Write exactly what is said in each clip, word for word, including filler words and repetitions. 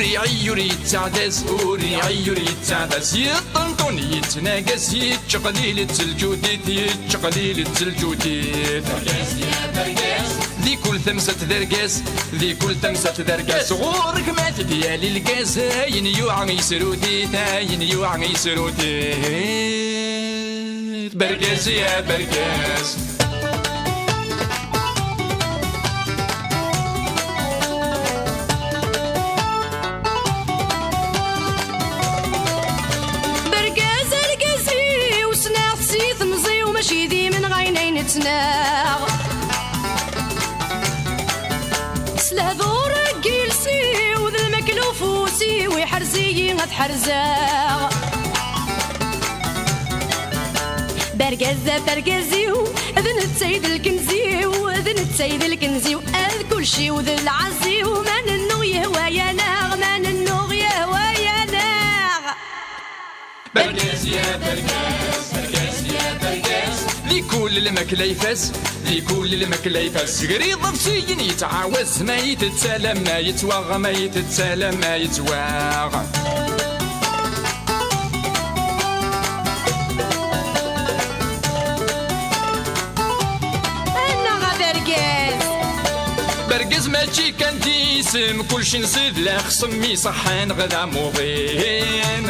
Iɛeyyu ur yettaɛdaz, ur iɛeyyu ur yettaɛdaz, yeṭṭenṭun yettnagas, yettqelil-itt lǧudit, yettqelil-itt lǧudit. Di kul tamsalt d argaz, di kul tamsalt d argaz, ɣur-k ma t-id-yali lgaz, ayen yuɛa yesrut-it, ayen yuɛa yesrut-it. Bergaz ya bergaz. Bergaz argaz-iw, ssneɣ-t si temẓi-w, mačči d imenɣayen ay nettnaɣ. S lehdur deg iles-iw, d lmakla ufus-iw, iḥrez-iyi ad ḥerzeɣ. Bergaz, bergaz-iw, d netta i d lkenz-iw, d netta i d lkenz-iw, ad kulci-w d lɛaz-iw, ma nennuɣ yehwa-yaneɣ, ma nennuɣ yehwa-yaneɣ. Bergaz ya bergaz, bergaz ya bergaz. Di kul lmakla ifaz, di kul lmakla ifaz. Sger iḍebsiyen yettɛawaz, ma yettett alamma yettwaɣ, ma yettett alamma yettwaɣ. Annaɣ a bergaz! Bergaz mačči kan d isem, kulci nṣid la xsem iṣeḥḥan ɣ d amuḍin.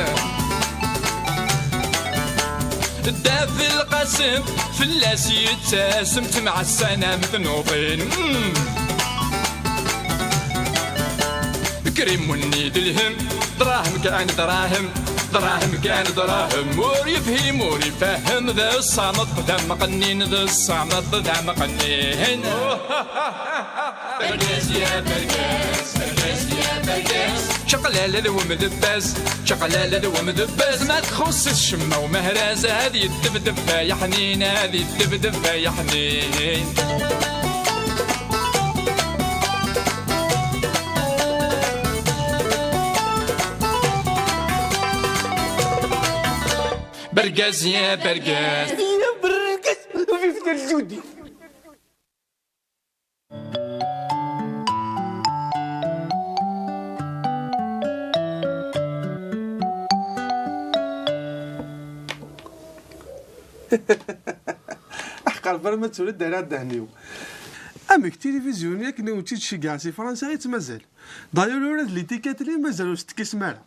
Dda Belqasem fell-as yettasem, temɛessan am tnuḍin. Mm. Krim wenni d lhem, dṛahem kan dṛahem, dṛahem kan dṛahem. Ur yefhim, ur ifehhem, d ṣṣameṭ d amqennin, d ṣṣameṭ d amqennin. Bergaz ya bergaz, bergaz ya bergaz. Čaqlala d wemdebbaz, čaqlala d wemdebbaz. Ma txuṣṣ-it ccemma umehraz, ad yeddebdeb ay aḥnin, ad yeddebdeb ay aḥnin. Bergaz ya bergaz. Ya bergaz, vive le Judi. Aḥqer, vraiment tura d-rriɣ ddehn-iw. Amek tilivizyu-nni akken i wen-tt-id-ceggɛeɣ si Fransa i tt-mazal? D'ailleurs ula d l'étiquette-nni mazal ur s-tekkisem ara.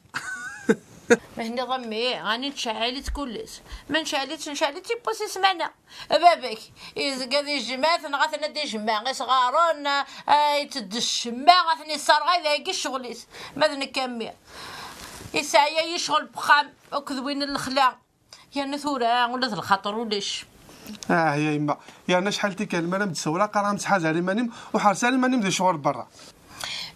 Ma tenniḍ a mmi, ɛni nettceɛɛil-itt kullis? Ma nettceɛɛil-itt, nettceɛɛil-itt yiwwas i ssmana. A baba-k, izga di jmaɛ, tenɣa-ten ad d-ijmeɛ isɣaren, ay-tt-id ccemma, ad ten-isserɣay dagi ccɣel-is. Ma d nekk a mmi, isɛa-yi ccɣel n wexxam akked win n lexla. Yerna tura ula d lxaṭer ulac. Ah ya yemma, yerna acḥal tikkal mi ara m-d-sawleɣ qqareɣ-am ttḥadar iman-im, ur ḥerres ara iman-im di ccɣel n berra.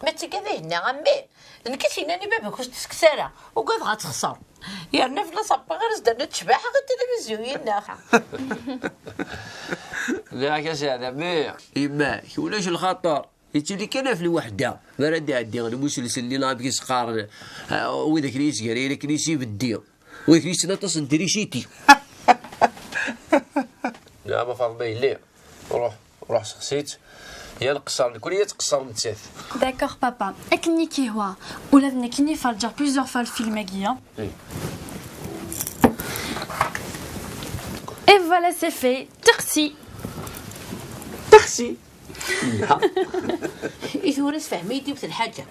Ma d tigad ay yenna a mmi, d nekk i s-yennan i baba-k ur s-d-tekkes ara, ugadeɣ ad texṣer. Yerna fell-as ṛebbaɣ ar as-d-rnu ttecbaḥ ɣer tilivizyu-nneɣ. Nniɣ-ak a Saɛid a mmi, yemma-k ulac lxaṭer. Yettili kan ɣef lweḥda, mi ara d-iɛeddi lmuselsen-nni neɣ amek i s-qqaren, ah, widak n yizgaren akken i s-ibeddi, widak n yessen aṭas n triciti. Nɛam a Faḍma yelli, ruḥ, ruḥ sexsi-tt, ya nqeṣṣer nekni ya tqeṣṣer nettat. D'accord papa, akken i k-ihwa, ula d nekkini ferǧeɣ plusieurs fois lfilm-agi. Et voilà, c'est fait. Teqsi. Teqsi. I tura sfehmi-yi-d yiwet n lḥaǧa.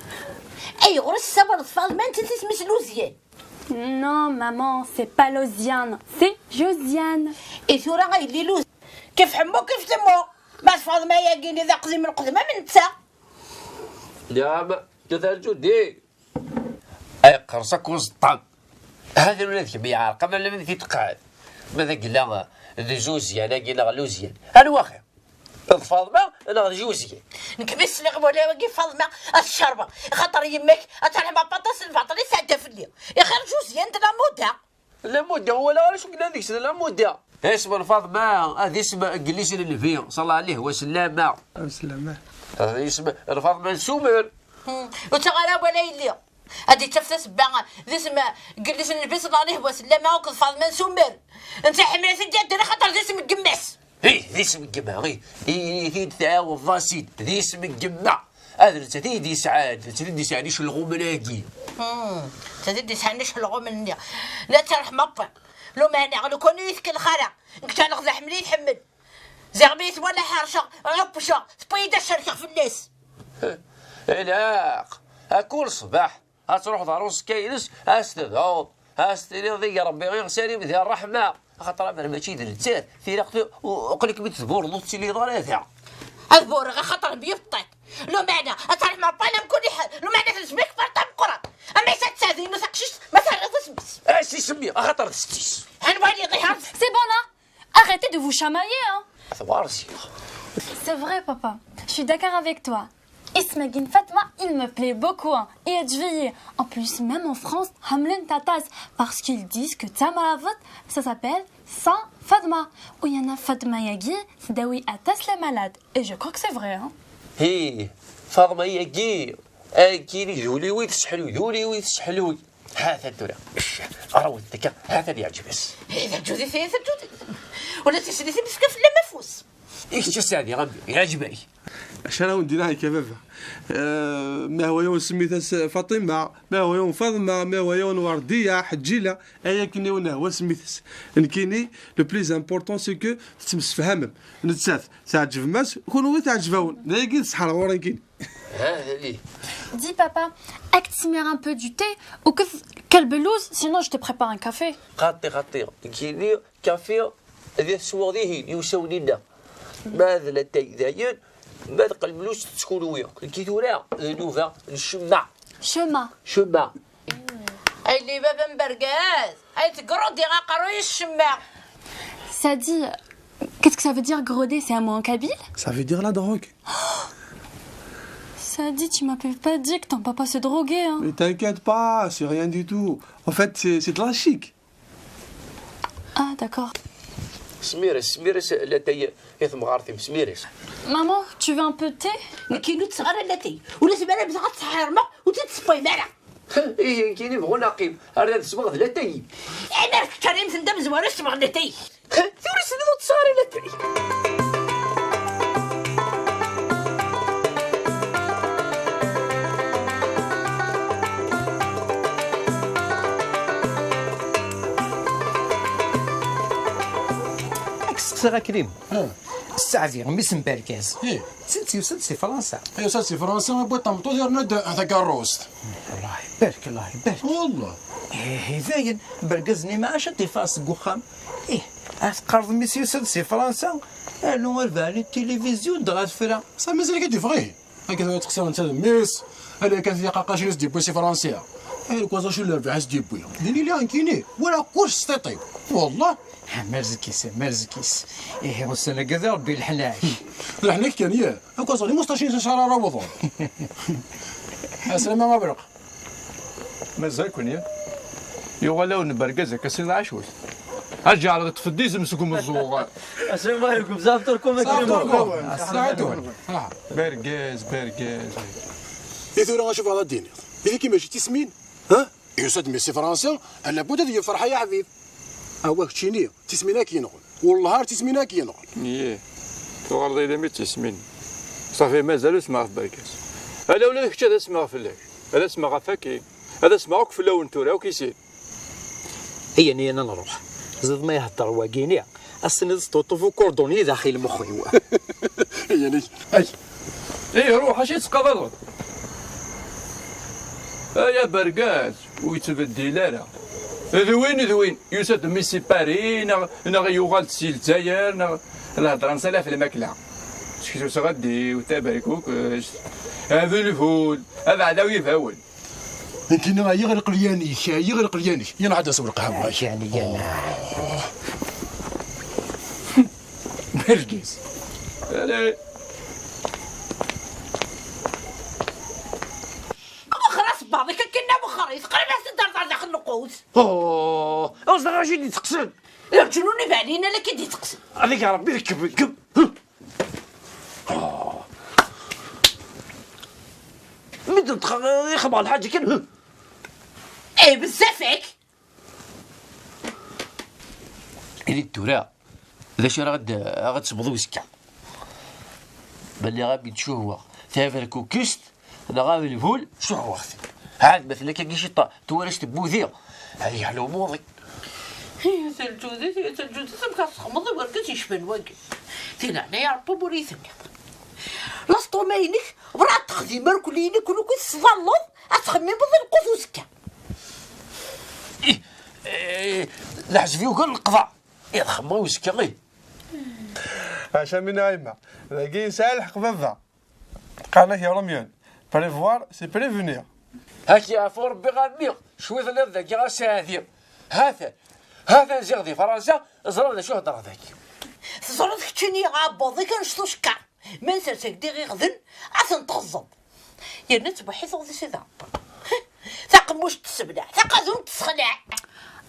Ayɣer i tessawaleḍ Faḍma netta isem-is Luzyan? Non, maman, c'est pas Lozyan, c'est Josiane. I tura a yelli Luz, kif ḥemmu kif temmu. Ma teffɣeḍ ma yagi d aqdim n lqedma am netta. Nniɣ-am, kif a Judi. Ay qqers akk uẓeṭṭa. Hatan ula d kemm yeɛreq ama llan di tqaɛet. Ma d agella d Juzyan-agi neɣ Luzyan. Anwa axir? D Faḍma neɣ d Juzyan? Nekk mi sliɣ wala wagi Faḍma ad tcerbeɣ. Axaṭer yemma-k ad terḥem aṭas n lbaṭel i tesɛedda fell-i. Ixir Juzyan d la mode. La mode, ur walaɣ ara acu yellan deg-s d la mode. Isem n Faḍma, ad isem n yelli-s n Nnbi, ṣalla ɛlihi wa sellama. Wa sellama. Ad isem n Faḍma n Sumer. Hmm. Ur ttaɣ ara wala yelli. Ad d-ittaf tasebba d isem n yelli-s n Nnbi, ṣalla ɛlihi wa sellama, akked Faḍma n Sumer. Netta iḥemmel-it-id yaddal axaṭer d isem n yemma-s. Ih, d isem n yemma, ih. I, i, i t-id-tɛawdeḍ-as-id, d isem n yemma. Ad nettat i d-yesɛan, nettat i d-yesɛan icelɣumen-agi. Hmm, nettat i d-yesɛan icelɣumen-nni. La ttreḥ maṭṭi. Lumeɛna, lukan i yi-tkellex ara. Nekk ttɛelleq d aḥemmel i tḥemmel. Ziɣ mi yi-twala ḥerceɣ, ɛuppceɣ, tewwi-yi-d ad cerkeɣ fell-as. Ilaq, a kul ṣṣbeḥ, ad truḥeḍ ɣer uẓekka-ines, ad s-tedɛuḍ, ad s-tiniḍ deg Rebbi iɣsan-im di ṛṛeḥma, axaṭer amer mačči d nettat, tilaq tu-, u-, aql-ikem-id tbureḍ ur tettiliḍ ara da. Ad bureɣ axaṭer mebṭeṭ. Lumeɛna, ad terḥem Rebbi amkun iḥel, lumeɛna tezmek farṭa meqqren. Ama isa d tadin n taqcict, ma terriḍ isem-is. Ad s-isemmi, axaṭer d setti-s. Anwa i iḍihar? C'est bon, là. Arrêtez de vous chamailler, hein. Tebɣa ziɣ. C'est vrai, papa. Je suis d'accord avec toi. Isem-agi n Fatma, il me plaît beaucoup, hein. Et je vais. En plus, même en France, ḥemmlen aṭas, parce qu'ils disent que tamravot, ça s'appelle Saint Fatma. Ou il y en a Fatma yagi, c'est Dawi Atas les malades. Et je crois que c'est vrai, hein. Hi, Fatma yagi, agi d ul-iw i tesseḥluy, d ul-iw i tesseḥluy. Ha-t-an tura. Rawet akka, ha-t-an yeɛǧeb-as. Hei, d aǧudit, hei, d aǧudit. Ula d tislit-im tefka fell-am afus. I kečč a Saɛdi, a mmi, yeɛǧeb-ak. Acu ara wen-d-iniɣ akka, a baba? Eh, ma hwa yawen semmit-as Faṭima, ma hwa yawen Faḍma, ma hwa yawen Werdiya, Ḥeǧǧila, ay akken i wen-hwa semmit-as. Nekkini, le plus important, c'est que tettemsefhamem. Nettat teɛǧeb-as, kunwi teɛǧeb-awen. D ayagi i d ṣṣeḥ ɣur-i nekkini. Ha, ali. Dis papa, ad k-d-smiɣ un peu du thé ou que quelques boules, sinon je te prépare un café. Xaṭi, xaṭi, nekkini kafi ad t-sweɣ dihin, i usawen-inna. Ma d latay dayen, ma d qelmlus tettkunwi. Nekki tura, d nnuba n ccemma. Ccemma. Ccemma. Ay-li baba n bergaz, ay tegruḍ diɣ aqerruy s ccemma. Ça dit, qu'est-ce que ça veut dire groder, c'est un mot en kabyle? Ça veut dire la drogue. Ça dit, tu m'avais pas dit que ton papa se droguait, hein. Mais t'inquiète pas, c'est rien du tout. En fait, c'est, c'est de la chic. Ah, d'accord. Smir-as, smir-as latay i temɣart-im, smir-as. Maman, tu veux un peu de thé? Nekkini ur tesseɣ ara latay. Ula tebra bẓaɣ ad tṣeḥḥirmeɣ, ur tt-id-tessewwayem ara. Ihi, nekkini bɣu neqqim, ar ad sweɣ d latay. Amer kečč ara yemten d amezwaru, sweɣ latay. Tura s-tenniḍ ur tesseɣ ara latay. Ad k-steqsiɣ a Krim. Ah. Sseɛdi, mmi-s n Bergaz. Ih. Sent yusa-d si Fransa? Yusa-d si Fransa, yewwi-d tameṭṭut, yerna-d takeṛṛust. Allah ibarek, Allah ibarek. Wallah. Ih, dayen, Bergaz-nni ma ɛac ad t-iffeɣ seg uxxam. Ih, ad teqqareḍ mmi-s yusa-d si Fransa, rnu ar beɛni tilivizyu dɣa tefra. Sa mazal-ik ad d-iffeɣ, ih. Akka tura teqsiḍ netta d mmi-s, ala kan tiqaqqacin i s-d-yewwi si Fransa. Ay, lkwaẓ acu n lerbaḥ i s-d-yewwi. Din iliɣ nekkini, walaɣ kullec s tiṭ-iw. Wallah. Ha, merzek-is, merzek-is. Ihi, ussan-agi d Rebbi leḥnak. Leḥnak kan, yah. Akka ẓer, imustaciyen s ara rawḍen. Aslama aberq. Mazal-ken, yah? Yuɣal-awen bergaz akka si lɛacut. Ad ǧeɛleɣ ṭṭef-d izem seg umeẓẓuɣ. Aslama alaykum, zɛaf turkum akken. Zɛaf turkum. Zɛaf turkum. Ah, bergaz, bergaz. I tura acu bɣiḍ ad d-tiniḍ? Ihi mačči d tismin? Ha? Yusa-d mmi si Fransa, ala bud ad yefreḥ ay aḥbib. Awa keččini, d tismin ad k-yenɣen. Wellah ar tismin ad k-yenɣen. Yih, tuɣaleḍ ilim i d tismin. Ṣafi, mazal ur smeɣ ɣef bergaz. Ala ula d kečč ad asmeɣ fell-ak. Ad asmeɣ ɣef waki. Ad asmeɣ akk fell-awen tura, akk i sin. Iyya, iyya ad nruḥ. Ziḍ ma ihedder wagini, ass-nni ad sṭuṭṭuf ukurdun-nni daxil muxx-iw. Iyya, iyya. Ay. Ih, ruḥ, acu i tettqabaḍeḍ? Ay abergaz, ur yettbeddil ara. D win, d win. Yusa-d mmi si Paris, neɣ, neɣ yuɣal-d si Lezzayer, neɣ lhedra-nsen ala ɣef lmakla. Seksu s ɣeddiw, taberkukest, abelbul, abeɛda ibawen. Nekkini ɛyiɣ i lqelyan-ik, ɛyiɣ i lqelyan-ik. Yal ḥedd asew lqahwa. Yeɛni, yeɛni. Bergaz. Ala. Wexxer asebbaḍ-ik akken, wexxer-it, qrib ad s-d-terẓeḍ daxel n lqut. Oh, ur ẓriɣ acu i d-iteqsen. Leǧnun ibeɛden ala k-id-iteqsen. Ad ig Rebbi rkeb, rkeb. Mi d-neṭqeɣ, ixebbeṛ lḥaǧa kan. Eh, bezzaf-ik! Ini-d tura, d acu ara ɣ-d-, ara ɣ-d-tesbeḍ uzekka? Ma lliɣ am yettcuhwa, Taberkukist neɣ abelbul, sɛuɣ-t. Ɛad ma tella kan ciṭṭa twalac tewwudi, ad yeɛlu umuḍi. Hi, a taǧǧudit, hi, a taǧǧudit, amek ad txedmeḍ i wergaz yecban wagi? Di leɛnaya Ṛebbi, ur iyi-tenniḍ. Lastuṛma-inek, werɛad texdim irkelli-inek, ur ukud tesḍalleḍ, ad txemmimeḍ i lqut uzekka. Ih, eh, leḥseb yugar leqḍa. Ih, xemmeɣ i uzekka, ih. Aca min a yemma, dagi yesɛa lḥeqq baba. Qqaren-ak ya Romyun, prévoir, c'est prévenir. Ad k-yeɛfu Rebbi a mmi, cwiṭ nniḍ dagi a Saɛdi. Hatan, hatan ziɣ di Fransa, ẓriɣ d acu heddreɣ dagi. Teẓriḍ keččini aɛebbuḍ-ik annect ucekkar. Ma nsers-ak-d iɣiɣden, ad ten-teɣzeḍ. Yerna ttbuḥḥiteɣ di Sidi Ṛebbi. Taqemmuct tessebleɛ, taqadumt tessexlaɛ.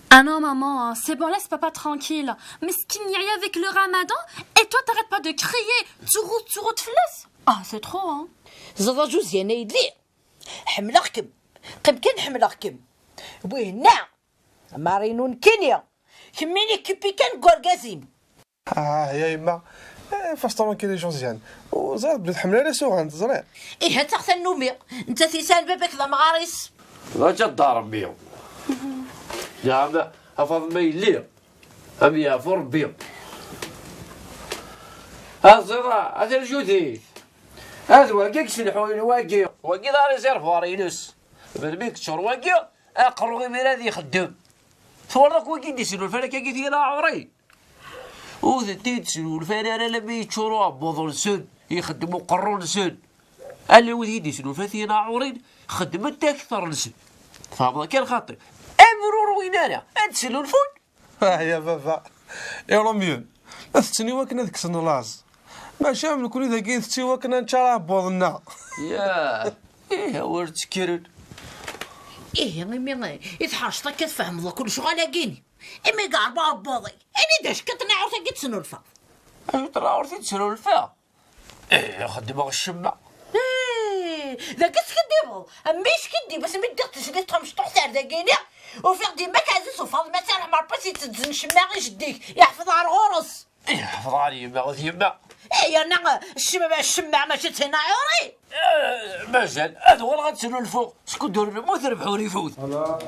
Ah non, maman, hein, c'est bon, laisse papa tranquille. Meskin yeɛya avec le ramadan, et toi, t'arrêtes pas de crier, tettruḍ, tettruḍ fell-as. Ah, c'est trop, hein. Ẓeḍ a Josiane a yelli. Ḥemmleɣ-kem. Qqim kan ḥemmleɣ-kem. Wihenna, Marino nekkini. Kemmini kippi kan deg urgaz-im. Ah, ya yemma, eh, fas tranquille Josiane. Ur ẓriɣ belli tḥemmel ara suɣan, teẓriḍ. Ihi ad taɣ tannumi. Nettat yesɛan baba-k d amɣar-is. D aǧadar mmi. Yeɛma, a Faḍma yelli. Am yeɛfu Rebbi. A ẓiḍa, a tarjudit. Ad wagi i yeselḥuyen wagi. Wagi d arizervuar-ines. Melmi yeččur wagi, aqerru imir ad ixeddem. Twalaḍ akk wagi d-isnulfan akkagi tira aɛurin. Ur tent-id-snulfan ara alammi yeččur uɛebbuḍ-nsen, ixeddem uqerru-nsen. Ala wid i d-isnulfan tira aɛurin, xeddmen akteṛ-nsen. Tfehmeḍ kan xaṭi. Amrur win ara ad d-snulfun. Ah, ya baba, Iṛumyen, ad tetten i wakken ad kksen laẓ. Maca am nekni dagi, tetten i wakken ad nečč aɛebbuḍ-nneɣ. Ya, ih, a wer ttekkren. Ihi, imi i tḥerceḍ akka tfehmeḍ akk lecɣal-agi-ni. Imi yeɛreq uɛebbuḍ-ik, ini-d acu kan tnaɛurt-agi d-tesnulfaḍ. Acu n tnaɛurt i d-snulfaɣ? Ih, xeddmeɣ ccemma. Ih, dagi teskiddibeḍ. A mmi, yeskiddib asmi ddiɣ teslit tamecṭuḥt ar dagi-ni, ufiɣ-d yemma-k Ɛziz Ufaḍma, ad tt-iṛḥem Ṛebbi, i s-itteddzen ccemma i jeddi-k, yeḥfeḍ ɣer ɣur-s. Ih, ḥefḍeɣ ɣer yemma, d yemma. Ih, yerna ccemma, ccemma mačči d tinaɛurin. Eh, mazal, ad uɣaleɣ ad tt-snulfuɣ. Skud ur nemmut, rrbeḥ ur ifut. Voilà.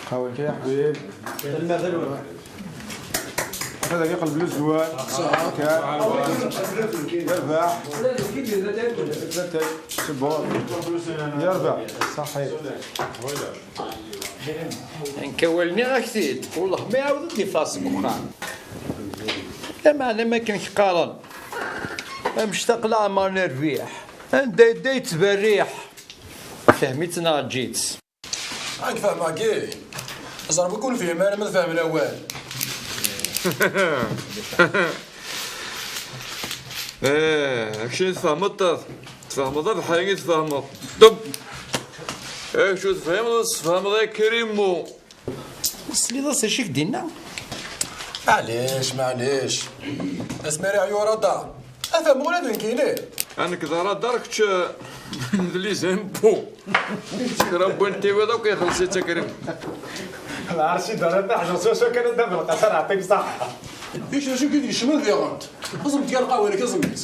Qawel kan ya ḥbib. Hada yaqleb lezwar. Kan. Yerbeḥ. C'est bon. Yerbeḥ. Saḥit. Nekk awal nniɣ-ak-t-id. Wellah ma iɛawed ad d-iffeɣ seg uxxam. Lameɛna ma akken k-qqaren, amectaq leɛmer n rrbiḥ. Anda yedda yettberriḥ. Fehm-itt neɣ eǧǧ-itt. Ad k-fehmeɣ-agi. Ẓer wi ken-fehim ara ma tfehmem awal. Eh, acu tfehmeḍ? Tfehmeḍ abeḥri i tfehmeḍ. Ṭeb. Acu tfehmeḍ, ur tfehmeḍ ay Krimmu. Tesliḍ-as acu i k-d-inna? Maɛlic, maɛlic. Asmi ara yeɛyu uradar, ad fehmeɣ ula d nekkini. A nekk d aradar, kečč, eh, d les impôts. Kra n win tiwiḍ akk ixelleṣ-itt akrim. Lɛerc i d-ara taḥjur s wacu kan ad d-af lqaṣer, ɛṭik ṣaḥḥa. Ic d acu i d-yecmen diɣent? Ẓem-d kan lqahwa-inek, ẓem-itt.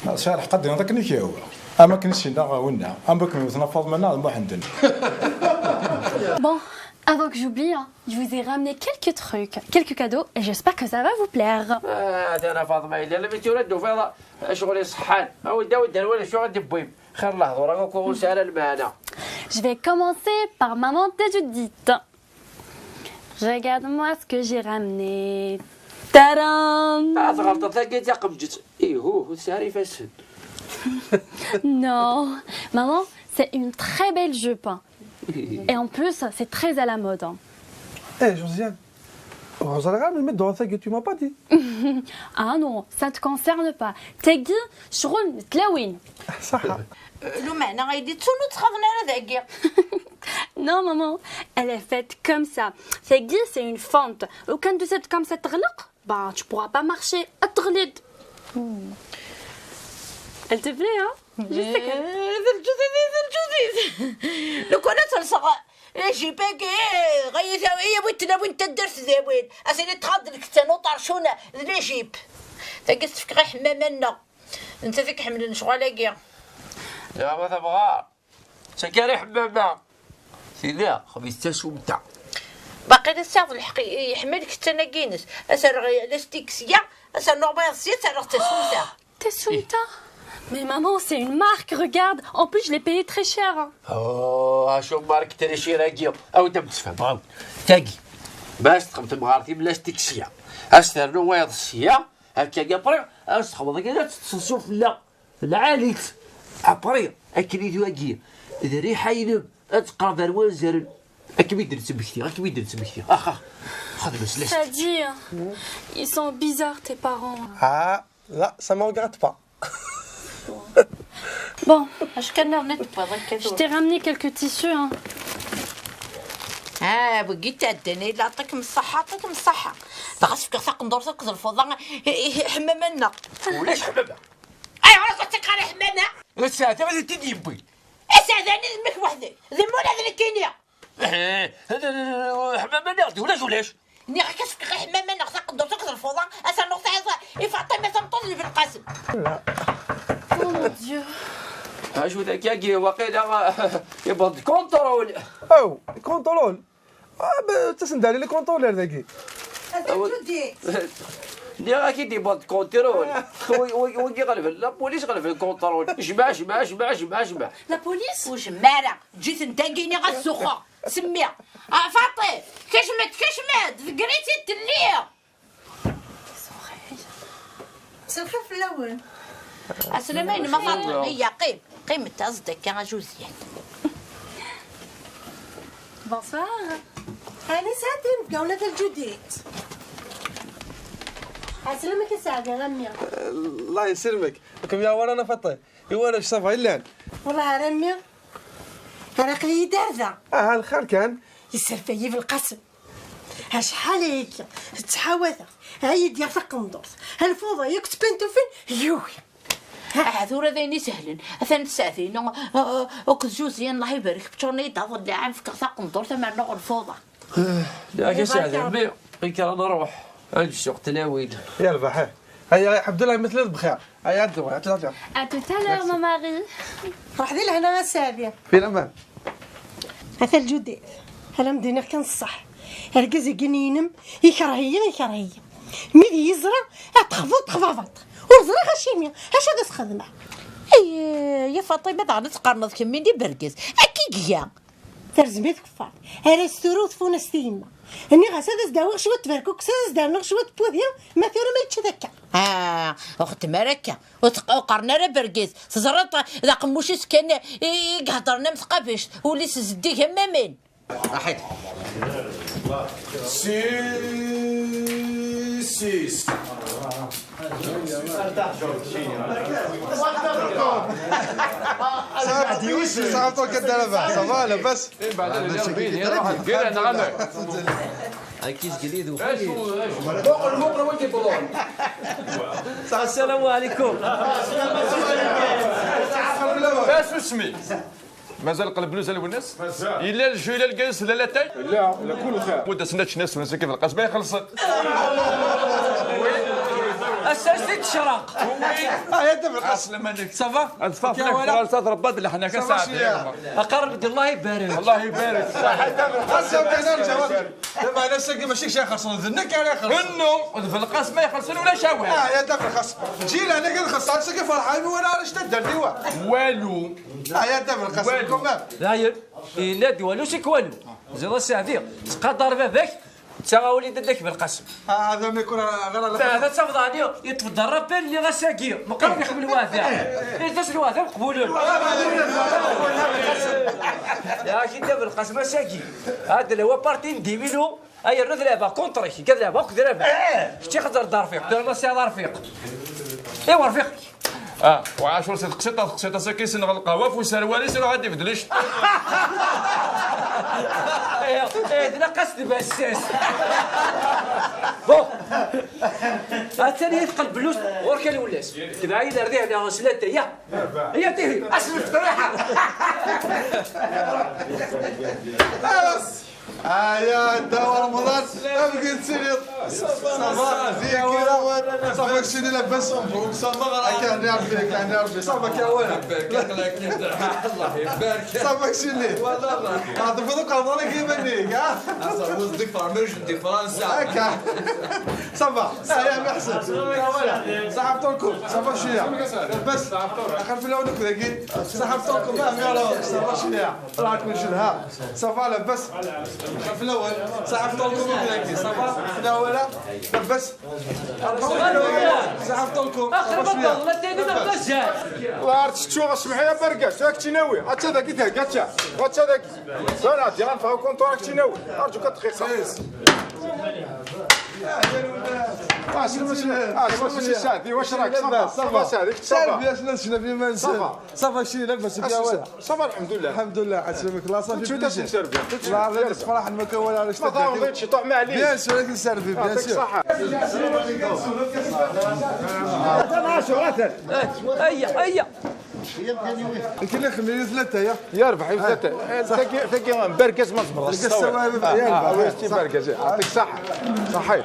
Sɛiɣ lḥeqq ad d-iniḍ akken i k-yehwa. Am akken i s-yenna winna, am wakken wten a Faḍma neɣ d Muḥend. Bon, avant que j'oublie, hein, je vous ai ramené quelques trucs, quelques cadeaux, et j'espère que ça va vous plaire. Ah, atan a Faḍma, yella la mi tura d-tufiḍ ccɣel iṣeḥḥan. Awi-d, awi-d, ar wala acu i d-tewwim. Xir lehdur-a akk ur sɛi ara lmeɛna. Je vais commencer par maman Tajudit. Regarde-moi ce que j'ai ramené. Tadam! Ah, tɣelṭeḍ, tagi d taqemǧet. Ihuh, ur tesɛi ara ifassen. Non, maman, c'est une très belle jupe, hein. Et en plus, c'est très à la mode, hein. Eh, Josiane, ur ẓriɣ ara melmi d-tuɣeḍ tagi, tu m'as pas dit. Ah non, ça te concerne pas. Tagi, ccɣel n tlawin. Ṣaḥḥa. Lumeɛna ay d-ittun ur ttxaḍen ara dagi. Non, maman, elle est faite comme ça. Tagi, c'est une fente. Lukan d-tusa-d comme ça teɣleq, bah, tu pourras pas marcher. Ad teɣliḍ. Elle te plaît, hein? Je sais que Eh, d lǧuz-is, d lǧuz-is. Lukan ad telseɣ la jupe-agi, ɣaya tawi, yawi tlawin taddart d awin. Ad tili tɣaḍ lkettan uṭercun d la jupe. Tagi tefkeɣ i ḥemmama-nneɣ. Netta i iḥemmlen ccɣel-agi. Ya ma tabɣa. Sakari ḥemmama. Tili xbis tasumta. Baqi d asaɣ d lḥeqq iḥemmel kečč tanagi-ines. Ad s-rreɣ lastik sya, ad s-rnuɣ wayeḍ sya, ad s-rreɣ tasumta. Tasumta? Mais maman, c'est une marque, regarde. En plus, je l'ai payé très cher, hein. Oh, acu marque très cher-agi? Awi-d am tfehmeḍ, awi. Tagi. Bas txemtem ɣer tim lastik sya. Ad s-ternu wayeḍ sya. Akka, après, ad s-txemmeḍ akka, ad tettsesu fell-aɣ. Lɛali-tt. Après, akken i d wagi, d rriḥa-inem, ad teqreb ar wanzaren. Ad kem-id-nettmekti, ad kem-id-nettmekti. Ax, ax. Xdem s lest. C'est-à-dire, ils sont bizarres, tes parents. Ah, là, ça me regarde pas. Bon, je t'ai ramené quelques tissus, hein. Ah, wigi tadden, illa ṭikem ṣṣaḥa, ṭikem ṣṣaḥa. Dɣa sefk-aɣ taqendurt akked lfuḍa, i, i, ḥemmama-nneɣ. Ulac ḥemmama. Ayɣer ad tt-teqqar i ḥemmama? Aseɛdi ad t-id-yewwi. Aseɛdi-nni d mmi-k weḥd-k, d mmi ula d nekkini. Eh, ḥemmama-nneɣ d ulac, ulac. Nniɣ-ak ad s-fkeɣ i ḥemmama-nneɣ taqendurt akked lfuḍa, ad s-rnuɣ tayeḍ i Faṭima tameṭṭut n Belqasem. Oh mon Dieu. Acu d akkagi, waqila, yewweḍ-d contrôle. Aw, contrôle. Ah, ben, ttasen-d ɛli les contrôleurs dagi. Atan Judith. Nniɣ-ak-id yewweḍ-d contrôle. Wi, wi, wigi ɣelben la police, ɣelben contrôle. Jmeɛ, jmeɛ, jmeɛ, jmeɛ, jmeɛ. La police? Ur jmeɛ ara. Ǧǧet-tent dagi, nniɣ ad suxeɣ. Semmi. Ah, Faṭi, kecmet, kecmet, tger-itt-id telli. Mselxir fell-awen. Aslama-inem a Faṭi, iyya, qqim, qqimet, aẓ-d akka a Juzyan. Bonsoir. Ɛni sɛiḍ tinebgawin a Tal Judit? Ɛeslama-k a Saɛdi, a mmi. Allah yesselmek. Kem yawan a Faṭi. Iwala ça va, illan. Wellah ar a mmi. Ara aql-iyi-d ar da. Aha, lxir kan. Yesserfay-iyi Belqasem. Acḥal ayagi ttḥawateɣ, ay d-yaɣ taqendurt, lfuḍa yakk ttpantufin, yugi. Ah, tura d ayen isehlen. Atan tsaɛtin, ah, ah, akked Juzyan, Allah ibarek, ččuren-iyi-d aḍellaɛen, fkeɣ taqendurt, amernuɣ lfuḍa. Yak a Saɛdi, mmi, kker ad nruḥ. Ad nsuq tlawin. Yerbeḥ, eh. Aya, Ɛebdullah, mmetlen bxir. Aya, ad d-uɣal, ad d-uɣal. À tout à l'heure, merci, mon mari. Ruḥ di lehna a Saɛdi. Fi laman. Ata lǧudet. Ala m-d-iniɣ kan ṣṣeḥ. Argaz-agi-inem ikreh-iyi, ikreh-iyi. Mi d iyi-yeẓra, ad texbuḍ texbabeḍ. Ur ẓriɣ acimi. Acu ad as-xedmeɣ? Ay, ya Faṭima, daɣen ad tqerneḍ kemmi d bergaz. Akka i iga. Terẓem-it keffer. Ara s-turew tfunast i yemma. Nniɣ-as ad as-d-awiɣ cwiṭ tberkukes, ad as-d-rnuɣ cwiṭ n wudi, ma tura ma yečča-t akka. Ah, ur xeddem ara akka. Ur teq-, ur qqaren ara bergaz. Teẓriḍ d aqemmuc-is kan i, i iheddren am tqabact. Ul-is zeddig am aman. Aḥid. Si, si. Ça va, ça va, ça va, لاباس؟ السلام عليكم. Acu اسمي؟ مازال قلب لوز الوناس؟ مازال. إلا الجو، إلا الكاس، إلا لاتاي؟ لا، لا، كله خير. بدا سنة شناس، مازال كيف القاس ما يخلص. الساس دي تشرق. آه، يا دم القاس. عسلامة عليك. صافا؟ الفاف كيا لك ولا؟ فرنسا تربط لحنا كساعة. أقرب دي الله يبارك. الله يبارك. صح، يا دم القاس، يا دم القاس. دابا أنا ساكي ماشي شي خاص، نذنك أنا خاص. إنه في القاس ما يخلصون ولا شاوي. آه، يا دم القاس. جينا أنا كنخلص، أنا ساكي فرحان وأنا علاش تدردي والو. آه، يا دم القاس، والو. كمان. داير، إلا دوالو سي كوالو. زيد السعدي، تقدر باباك، تا وليد داك بالقاسم. آه، هذا ما يكون غير على هذا تفضل عليه، يتفضل ربي اللي غساقي، مقرب يقبل واثع. إيه، تسلو واثع مقبول. يا أخي، أنت بالقاسم ساقي. هذا اللي هو بارتي نديمينو. اي الرد لعبه كونتري، قال لعبه، كنت لعبه. شتي خزر دار رفيق، دار الله سي رفيق. ايوا رفيق. اه، وعاشور سي تقسيطه، تقسيطه ساكي سنغ القهوه فو سروالي سنغ غادي بدلش. ايه، ايه، دنا قصد بساس. بون. الثاني يتقلب بلوس، ورك الولاس. تبعي الى رضيع لها سلات، يا. هي تيهي، اصل الفتريحه. خلاص. آه، يا دوا رمضان، ابقي نسير. Ça va, ça va, ça va, كي راهو؟ Ça va, كشيني لاباس؟ مبروك، ça va، راك هني ربي، هني ربي، ça va، كي راهو؟ يبارك لك، الله يبارك. Ça va, كشيني؟ والله. هذا فضلك هضره كيما نيك، ها؟ هذا هو الضيف، مش الضيف، فرنسا. هكا. Ça va. آه، يا محسن. آه، ولا. صح فطوركم؟ Ça va شويه؟ لاباس؟ اخر في الاول كذا كي. صح فطوركم؟ آه، يلا، ça va شويه؟ راكم شنو، ها؟ Ça va، لاباس؟ اخر في الاول. صح فطوركم كذا كي؟ Ça va؟ لا ولا؟ لاباس؟ صح فطوركم؟ Ça va شويه؟ وعرفت شو اسمح يا برقاش، راك تناوي. هاتشا ذاك يتهكا، هاتشا. هاتشا ذاك. لا، لا، دي غنفعو كونتو، راك تناوي. ارجوك دقيقه. آه، شنو ماشي، آه، شنو ماشي سعدي، واش راك؟ صافا، صافا سعدي، صافا. سيرفي، اش ناس شنا في ما نسال؟ صافا. صافا، شي لاباس بيا ولا؟ صافا، الحمد لله. الحمد لله، عسلامك الله، صافي. تو تشوت بليزير. نسيرفي. الله يغير الفرح المكون على ما ظهر شتاك. ما غيتش طعم عليك. بيان سور، راك نسيرفي، بيان يعطيك سور. الصحة. هيا، هيا. كاين خميس ثلاثة، يا. يا ربح، يا ثلاثة. آه، صح. تاكي، تاكي بركز ما تبغاش. بركز الصواب. آه، يا آه، ربح. آه، ويستي بركز. يعطيك الصحة. صحيت.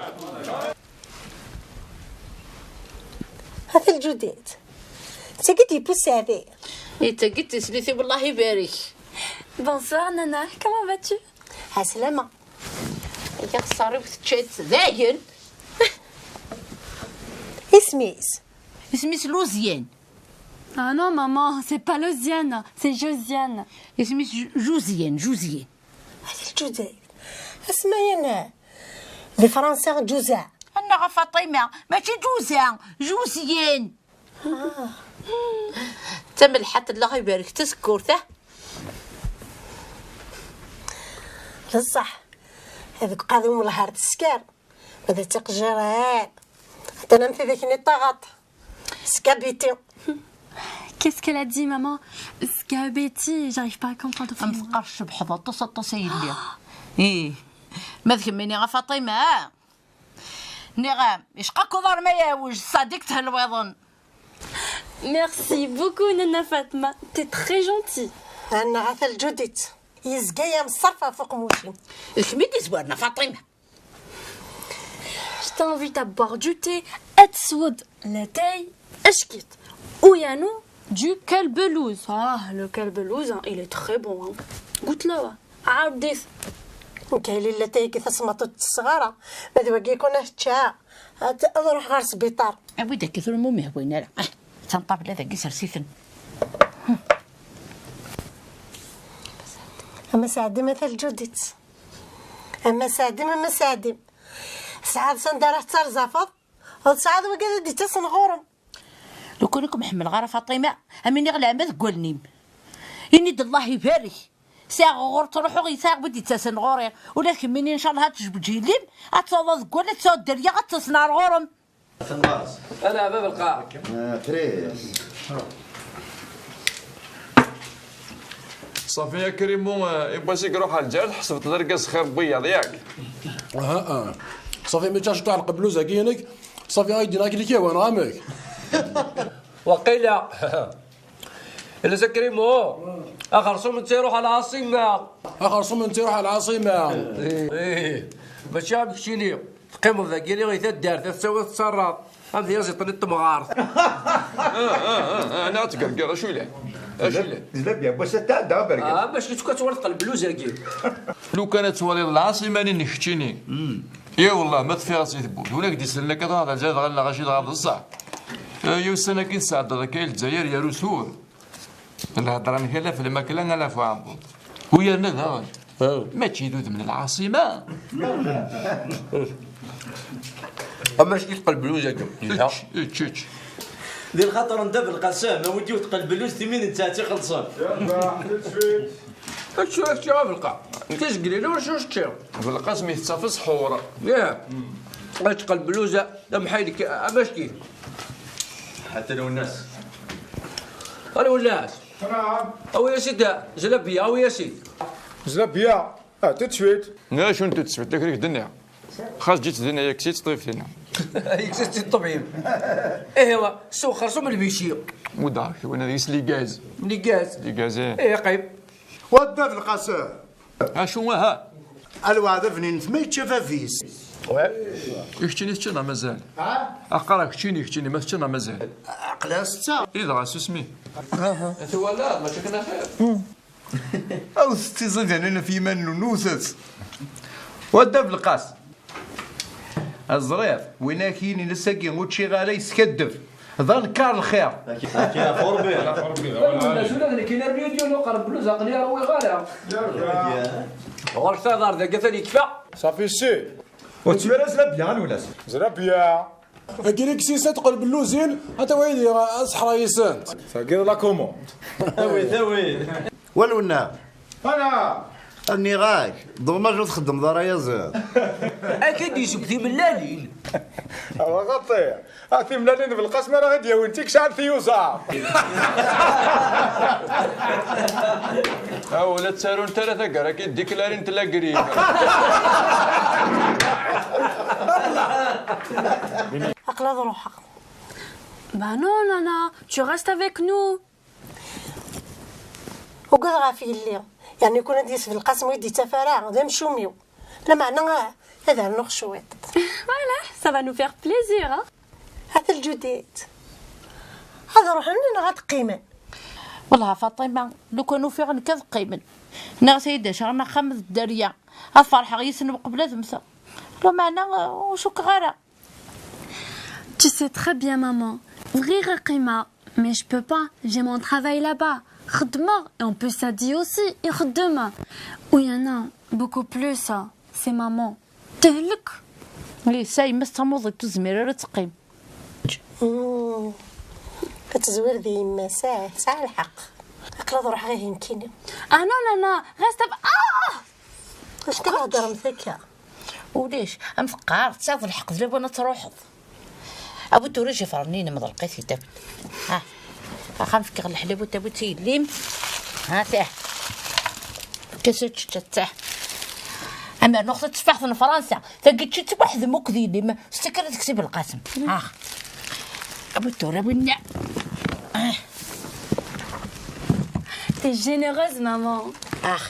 هذا الجديد. تقدي بوسافي. إيه، تقدي سليتي، والله يبارك. Bonsoir Nana, comment vas-tu? عسلامة. يا خساري وتشيت داين. اسميس. اسميس لوزيان. Ah non maman, c'est pas Lausiane, c'est Josiane. اسميس ج- جوزيان، جوزيان. هذا الجديد. اسمعي أنا. لفرنسا جوزاء. أنا فاطمة، ماشي جوزة، جوزيان. تملحت الله يبارك تسكورته. بصح هذوك قادم والهار تسكر. هذا تقجران. حتى انا مثل ذاك النطاغط. سكابيتي. Qu'est-ce qu'elle a dit maman? Scabetti, j'arrive pas à comprendre. ما تقرش بحضر تصطس يلي. ايه. ما تكميني غا فاطمة. نغام، اش قاكو ضار ما ياوج، صديق تهلويضن. Merci beaucoup Nana Fatma, t'es très gentille. انا غاثا الجديد. يزقايا مصرفة فوق موشي. الكميدي زوارنا فاطمة. Je t'invite à boire du thé, اتسود لاتاي اشكيت. ويانو du كلبلوز. Ah, le كلبلوز, hein, il est très bon, hein. قلت له عرضيت. كاين لاتاي كي تصمت الصغارة. هذا واقي يكون هتشا. هات نروح غير سبيطار. أبوي داك ثور مو مهوين لا. آه، تنطاب لا ذاك سرسيفن. اما سعدي مثل جديد. اما سعدي، اما سعدي. سعاد سندرة ترزفض. وسعاد وقال دي تصن غورم. لو كان لكم حمل غير فاطمة، أمين يغلى ما تقولني. إني الله يبارك. ساغ غور تروحو غي ساغ بدي تسن غوري. ولكن مني إن شاء الله تجبد جيليم. أتصور تقول تسود دريا غتصنع غورم. انا باب القاع. صافي يا كريمو، آه، يبغى يروح على الجهل، حسبت الرقاص خير بياض ياك. اها، اه. صافي، ما تشطح القبلوزه كينك. صافي، غادي ناكل كيوان غامك. وقيلا. الا زكريمو، اخر صوم انت يروح على العاصمه. اخر صوم انت يروح على العاصمه. ايه، ماشي عم كشيني. تقيم الذاكري غير تدار تسوي تصرف. هذه يا زيطني التمغارت. انا تقرقر شو لا؟ اش لا؟ زلاب يا بوسه تاع دابر. اه، باش كنت كتورد قلب لوزاكي. لو كانت تولي العاصمه نكتشيني. اي والله ما تفيغ سي تبوت ولا كدي سلنا كذا هذا زاد غلا غاشي هذا الصح. يو سنه كي نساعد كاين الجزائر يا رسول. الهضره نكلا في الماكله نلا في عمبو. ويا ندغ. ماشي دود من العاصمه. اما شكي تقلب لوزاكي. تش تش. دي الخاطر انت بالقسام ودي وتقلب لوز تمين انت تخلصان. شو شو بالقا؟ تسقلي له شو شو؟ بالقسم يتصفص حور. يا. تقلب لوزه. محيلك امشكي. حتى لو الناس. الو الناس. نعم. او يا سيدي. زلبيه او يا سيدي. زلبيه. اه، تتشويت. لا، شو انت تسويت؟ داك ريك دنيا. خاص جيت دنيا ياك سيت طيب فينا. ياك سيت الطبيب. ايه، هو سو خرصوم البيشي. ودارك وين هذا يسلي غاز. لي غاز. لي غاز، ايه. ايه، قيب. ودى في القصر. ها شو ها؟ الوعد بنين ما يتشافى فيس. I keččini teččiḍ neɣ mazal? Aqara keččini, keččini ma teččiḍ neɣ mazal? Aql-aɣ setta. I dɣa susmi. Twalaḍ, mačči akken axir. Awset tiẓidanin ɣef yiman-nwen, wwtet. Wa dda Belqas. Ẓriɣ, win ak-yinin ass-agi ur ččiɣ ara yeskaddeb. D anekar lxir. Ulac ula d nekkin armi ur d-yuɣ uqerb n luz aql-i ur ruwiɣ ara. Ɣur-k taḍar dagi atan yekfa. Safi ssi. Ur ttwara zrabya a Lwennas. Zrabya. Agi i yessin teqleb lluzin, ata wa yidi aseḥra yis-sent. Tagiḍ la commande. Awi, tawi. Walwenna. Ana. Nniɣ-ak, dommage ur txeddmeḍ ara yaziḍ. Akka d-yesg timellalin. Awa xaṭi. Ah, timellalin n Belqasem ara ɣ-d-yawin tikcal tiyuzaḍ. Ah, ula ttarunt ara taggara-agi, diklarint la grippe. Aql-aɣ ad ruḥeɣ. Bah non, Nana, tu restes avec nous. Ugadeɣ ɣef yelli. Yeɛni, kun ad d-yas Belqasem ur yi-d-yettaf ara, d amcum-iw. Lameɛna, ah, ad rnuɣ cwiṭ. Voilà, ça va nous faire plaisir, hein. Ata lǧudet. Ad ruḥen neɣ ad qqimen? Wellah a Faṭima, lukan ufiɣ nekk ad qqimen. Nniɣ-as ad yi-d-caṛen axxam d dderya. Ad ferḥeɣ yis-sen uqbel ad mmteɣ. Lameɛna, ur cukkeɣ ara. Tu sais très bien, maman. Bɣiɣ ad qqimeɣ, mais je peux pas. J'ai mon travail là-bas. Xeddmeɣ, et en plus, Sadi aussi, ixeddem. Oui, il y en a beaucoup plus, ça. C'est maman. Tehlek. Yesɛa yemma-s d tamuḍint, ur tezmir ara ad teqqim. Mm. Ad tezwir di yemma-s, ah, tesɛa lḥeqq. Aql-aɣ ad ruḥeɣ ihi nekkini. Ah non, non, non, reste avec, ah! Acu kan theddremt akka? Ulac, am teqqar, tesɛiḍ lḥeqq, d lawan ad truḥeḍ. Awi-d tura ijiferren-inem, ḍelq-it-id, awi-d. Ha, axxam fkiɣ leḥlab u tawi-tt i yelli-m. Ha, tah. Kasa tečča, tah. Amer nuɣ tatteffaḥt n Fransa, tagi tečča-tt weḥd-m akked yelli-m, s tikkelt ad teksib Belqasem. Ha. Awi-d tura winna. Ah. T'es généreuse, maman. Ah.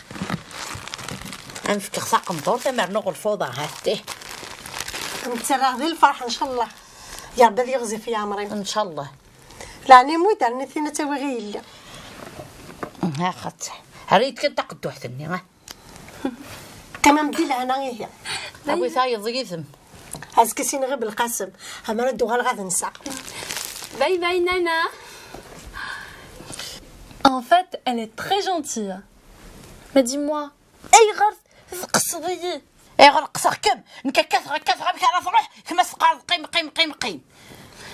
Am fkiɣ taqendurt, amer nuɣ lfuḍa, ha, tih. Am ttarraɣ di lferḥ, ncallah. Ya Rebbi ad yiɣzif yeɛmer-im. Ncallah. Leɛni mu d-rni tin ad tawiɣ i yelli. Ha, xaṭi. Rrit kan taqedduḥt-nni, ha. Qqimem di lehna ihi. Awi tayeḍ yid-m. Azekka s-iniɣ i Belqasem, amer ad d-uɣaleɣ ad nseɣ. Bye bye, Nana. En fait, elle est très gentille. Mais dis-moi, ayɣer tqesdeḍ-iyi? Ayɣer qesdeɣ-kem? Nekk kkateɣ, kkateɣ, amek ara truḥ? Kemm ad teqqareḍ qim, qim, qim, qim.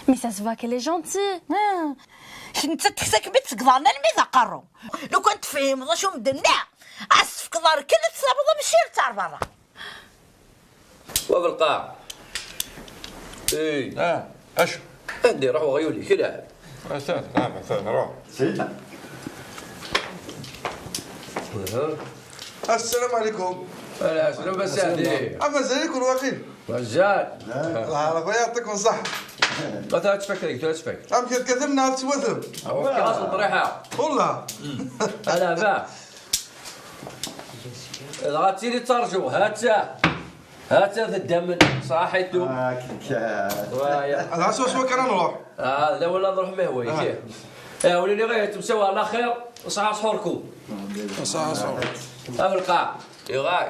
Mais ça se voit qu'elle est gentille. Ah. Nettat teksa-kem-id seg iḍarren almi d aqerru. Lukan tefhimeḍ acu m-d-nniɣ, ad s-tefkeḍ rrkel, ad tsabeḍ amcirt ar berra. Wa belqaɛ. Ey. Ah, acu? Anda iruḥ weɣyul-ik? Ilɛeb. Atan, ah, atan, ruḥ. Sidi. Aha. Assalamu alaikum. Ala, slam a Sidi. Ah, mazal-iken waqil? Mazal. Allah, Allah, yɛṭikum ṣṣeḥḥa. Ata ad tfak, ata ad tfak. Amek tkatem neɣ tettwatem? Awak, aṭṭriḥa. Wallah. Ala, ba. Dɣa tili ttarǧu, ha-tt-a. Ha-tt-a tedda-m-d, ṣaḥitu. Akka. Waya. Dɣa swaswa kan ad nruḥ. Ah, d lawan ad nruḥ ma yehwa-k. Ah. Eh, wlili ɣer temsawa ɛla xir, ṣaḥa ṣḥurkum. Ṣaḥa ṣḥur. A belqaɛ, iɣak.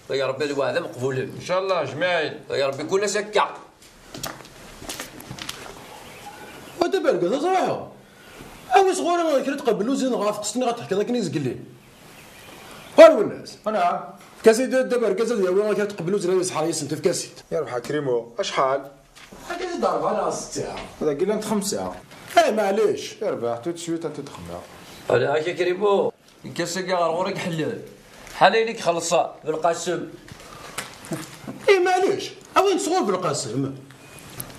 Ya Rebbi lweɛd ameqbulen. Incallah, jmiɛin. Ya Rebbi kul ass akka. Wa tabarga, teẓriḍ? Awi sɣur-i kra tqebbel uzin ɣef teqsiṭ-nni ɣa teḥkiḍ akken i zgelli. Ɣer Wennas. Anɛam. Efk-as-id d abergaz ad yawi kra tqebbel uzin ad yesḥer yis-sent, efk-as-id. Yerbeḥ a Krimo, acḥal? Akka i d-rebɛa neɣ setta. Dagi llant xemsa. Eh, maɛlic. Yerbeḥ, tout de suite ad t-id-xemmeɣ. Ala, akka Krimo. Nekk ass-agi ɣer ɣur-i iḥellen. Ḥal ayen i ixelleṣ Belqasem. Eh, maɛlic, awi-tent sɣur Belqasem.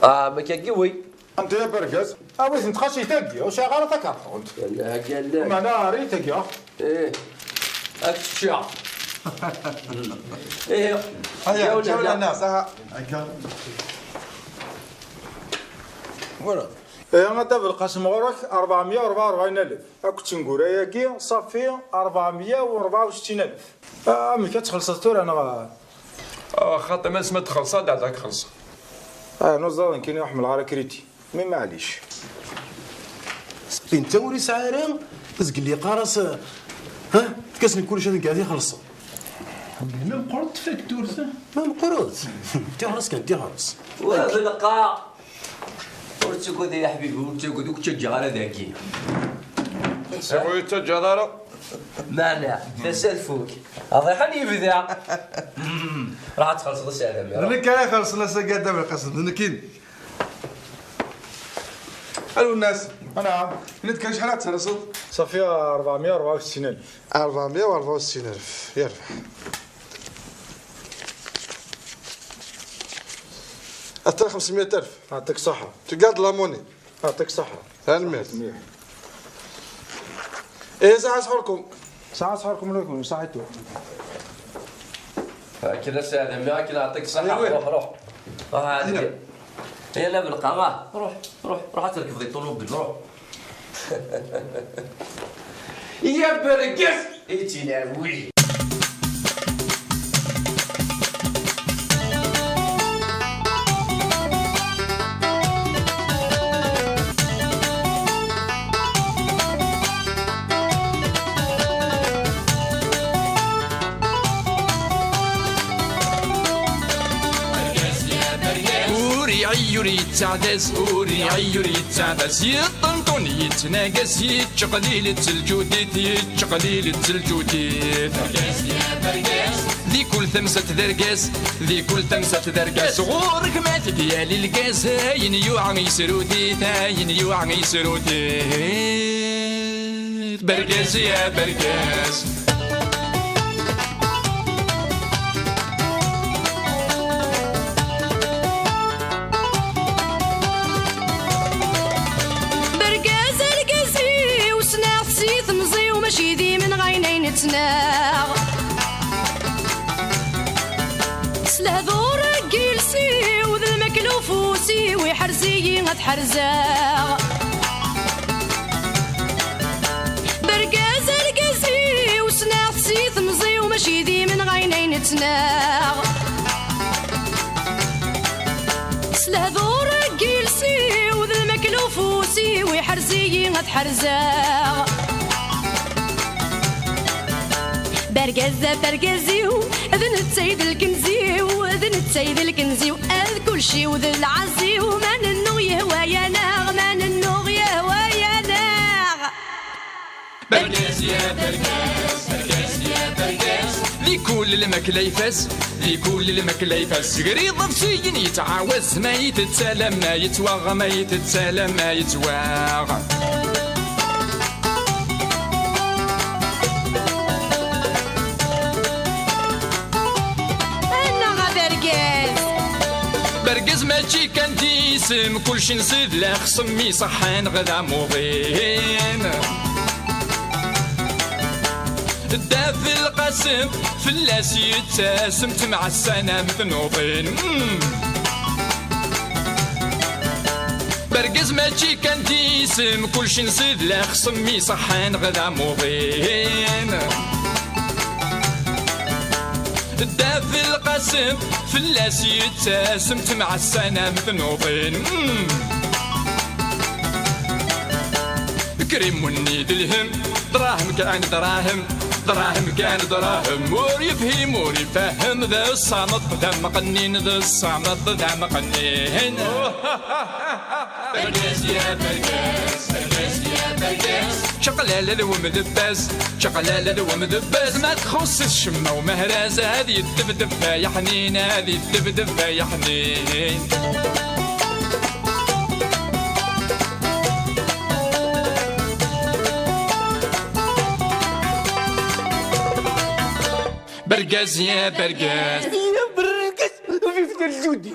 Ah, ma akka giwi. Anta ya bergaz? Awi-tent xas i tagi, ur sɛiɣ ara takarṭunt. Yalla, hagga llan. Meɛna ɣer-i tagi. Eh, ad teččeɣ. Eh, aya, ǧawla, ǧawla ǧawla. Nnas, aha. Akka. Voilà. Eh, a Dda Belqasem, ɣur-k rebɛemya u rebɛa u rebɛin alef. Akked tengura-agi, ṣafi rebɛemya u rebɛa u settin alef. Ah, amek, ad txellṣeḍ tura, neɣ? Ah, xaṭi, ma nesma txelṣ, ad d-xelṣ. Ah, nuẓaḍ nekkini ur ḥemmleɣ ara kriti. Mais maɛlic. Seqqin ta ur yesɛi ara, tezgel yeqqar-as, ha? Tkasen kullec ad nekk ad ixelṣen. Ma meqqret tfakturt? Ma meqqret. Tixelṣ kan, tixelṣ. Wa belqa. Ur ttagad ay aḥbib, ur ttagad, ur k-ttaǧǧaɣ ara dagi. Ur yettaǧǧaḍ ara. Meɛna, tasa tfuk. Aḍiḥan yebda. Ruḥ ad txelṣeḍ a Sɛid Amir. D nekk ara ixelṣen ass-agi a Dda Belqasem, d nekkini. A Lwennas. Anɛam. Ini-d kan acḥal ad terseḍ? صافي أربعمية وأربعة وستين ألف. أربعمية وأربعة وستين ألف. يربح. أعطيك خمسمية ألف. يعطيك الصحة. Tu gardes la monnaie. يعطيك الصحة. Tanemmirt. Ihi, sɛa sḥurkum. Sɛa sḥurkum, lukun, saḥitu. Akken a Sɛid Amir, akken, yeɛṭik ṣṣeḥḥa. Oui, oui. Ruḥ, ruḥ. Ruḥ, ɛad. Yalla belqa, ruḥ, ruḥ, ruḥ ad terkbeḍ i ṭulubil, ruḥ. Ya bergaz, i ttinawi. Ur iɛi ur yettaɛdaz, ur iɛi ur yettaɛdaz, yeṭṭenṭun yettnagas, yettqelil-itt lǧudit, yettqelil-itt lǧudit. Di kul tamsalt d argaz, di kul tamsalt d argaz, ɣur-k ma tegyal lgaz, ayen yuɛa yesrut-it, ayen yuɛa yesrut-it. Bergaz ya bergaz. Bergaz argaz-iw, ssneɣ-t si temẓi-w, mačči d imenɣayen ay nettnaɣ. S lehdur n yiles-iw d lmakla ufus-iw, iḥrez-iyi ad ḥerzeɣ. Bergaz argaz-iw, ssneɣ-t si temẓi-w, mačči d imenɣayen ay nettnaɣ. S lehdur n yiles-iw d lmakla ufus-iw, iḥrez-iyi ad ḥerzeɣ. Bergaz d abergaz-iw, d netta i d lkenz-iw, d netta i d lkenz-iw, ad kulci-w d lɛaz-iw, ma nennuɣ yehwa-yaneɣ, ma nennuɣ yehwa-yaneɣ. Bergaz ya bergaz, bergaz ya bergaz. Di kul lmakla ifaz, di kul lmakla ifaz. Sger iḍebsiyen yettɛawaz, ma itett alamma yettwaɣ, ma itett alamma yettwaɣ. Annaɣ a bergaz. Bergaz mačči kan d isem, kulci nṣid la xsem iṣeḥḥan ɣer amuḍin. Dda Belqasem fell-as yettasem, temɛassan am tnuḍin. Mm. Bergaz mačči kan d isem, kulci nṣid la xsem iṣeḥḥan ɣer amuḍin. Dda Belqasem fell-as yettasem, temɛassan am tnuḍin. Mm. Krimunni d lhem, dṛahem kan dṛahem, dṛahem kan dṛahem. Ur yefhim ur ifehhem, d ṣṣameṭ d amqennin, d ṣṣameṭ d amqennin. Bergaz ya bergaz, bergaz ya bergaz. Čaqlala d wemdebbaz, čaqlala d wemdebbaz. Ma txuṣṣ-it ccemma umehraz, ad yeddebdeb ay aḥnin, ad yeddebdeb ay aḥnin. Bergaz ya bergaz. Ya bergaz, vive le judi.